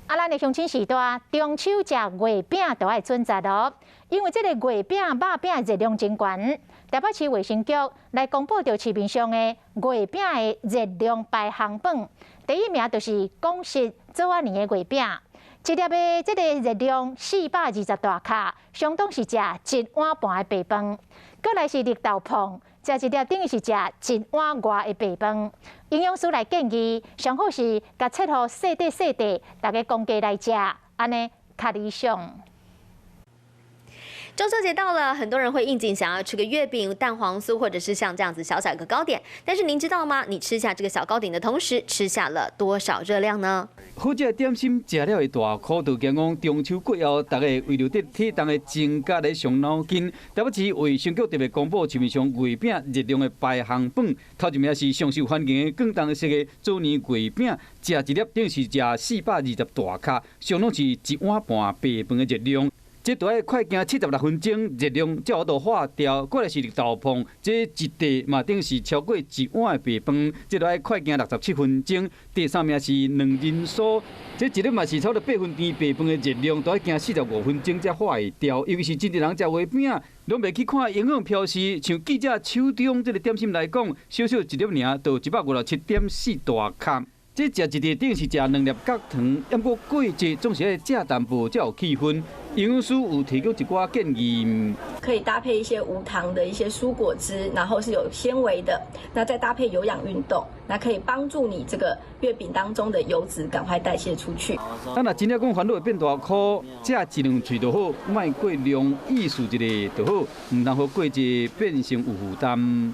啊，咱的鄉親序大，中秋食月餅都愛準時囉，因為這个月餅、肉餅熱量真懸。台北市衛生局來公布著市面上的月餅的熱量排行榜，第一名就是廣式棗仔年的月餅，一粒的這个熱量420大卡，相當是食一碗半的白飯。閣來是綠豆椪，食一粒等於是食一碗外的白飯。營養師來建議，上好是共切予細塊細塊，大家共家來食，按呢較理想。中秋節到了，很多人會應景想要吃個月餅、蛋黃酥，或者是像這樣子小小一個糕點。但是您知道嗎？你吃下這個小糕點的同時，吃下了多少熱量呢？好食的點心食了會大箍，就驚講中秋過後，大家為著體重的增加咧傷腦筋。台北市衛生局特別公布市面上月餅熱量的排行榜，頭一名是上受歡迎的廣東式的棗年月餅，食一粒等於是食420大卡，相當是一碗半白飯的熱量。這都愛快行76分鐘，熱量才有法度化掉。過來是綠豆椪，這一塊嘛等於是超過一碗的白飯，這都愛快行67分鐘。第三名是卵仁酥，這一粒嘛是差不多8分甜白飯的熱量，都愛行45分鐘才化會掉。尤其是真濟人食月餅，攏袂去看營養標示，像記者手中這个點心來講，小小一粒爾就157.4大卡。這食一粒等於是食兩粒角糖，毋過過節總是愛食淡薄才有氣氛。營養師有提供一寡建議，可以搭配一些無糖的一些蔬果汁，然後是有纖維的，那再搭配有氧運動，那可以幫助你這個月餅當中的油脂趕快代謝出去。咱若真正講煩惱會變大箍，食一兩喙就好，莫過量，意思一下就好，毋通予過節變成有負擔。